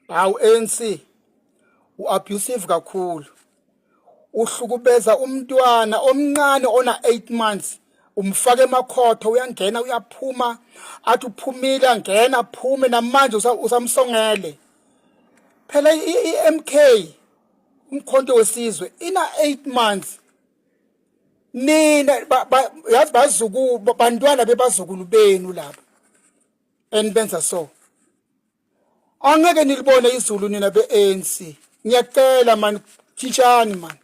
Hawu ANC, uabusive kakhulu, uhlukubeza umntwana omncane ona 8 months, umfaka emakhotho, uyangena uyaphuma, athi uphumile angena aphume, namanje usamsongele. Phela i-MK, uMkhonto weSizwe, ina 8 months. Nina yazi bazukulu, bantwana bebazukulu benu laba enibenza so. Angeke nilibone izulu nina be-ANC. Ngiyacela mani, tshintshani mani.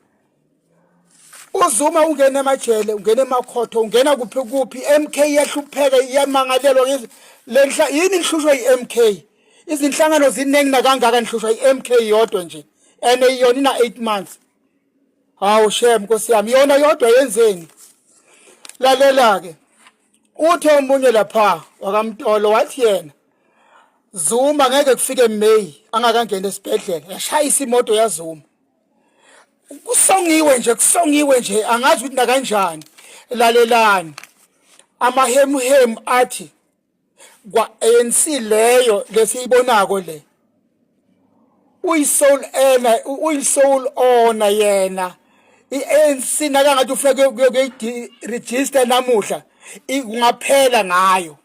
UZuma ungena emajele, ungena emakhotho, ungena kuphi kuphi. MK iyahlupheka, iyamangalelwa lenhla. Yini nihlushwa i-MK? Izinhlangano ziningi nakangaka, nihlushwa i-MK yodwa nje, and yona ina 8 months. Hawu shem, nkosi yami, yona yodwa yenzeni? Lalela ke, uthe omunye lapha wakaMtolo wathi yena Zuma ngeke kufike May angakangena esibhedlela. Yashayisa imoto yaZuma. Kusongiwe nje, kusongiwe nje, angazi ukuthi nakanjani. Lalelani, amahemuhemu athi kwa ANC leyo lesiyibonako le, uyi-sole owner, uyi-sole owner yena. I-ANC nakangathi ufuna kuyoyi-register namuhla, kungaphela ngayo.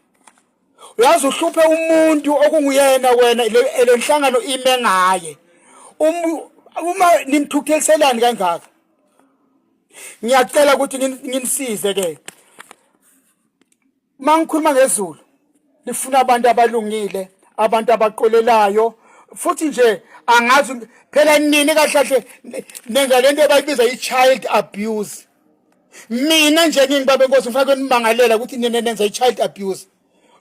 Uyazi uhluphe umuntu okunguyena wena, le nhlangano ime ngaye. Uma nimthukutheliselani kangaka, ngiyacela ukuthi nginisize ke. Mangikhuluma ngezulu, lifuna abantu abalungile, abantu abaqolelayo futhi nje. Angazi phela nini kahle kahle nenza lento abayibiza i-child abuse. Mina nje ngingibaba enkosi, ngifake nimangalela ukuthi nina nenza i-child abuse.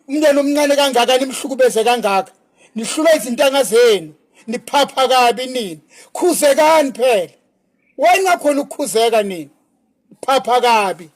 Umntwana omncane kangaka nimhlukubeze kangaka, nihlula izintanga zenu, niphapha kabi nini. Khuzekani phela, wayingakhona ukukhuzeka nini, phapha kabi.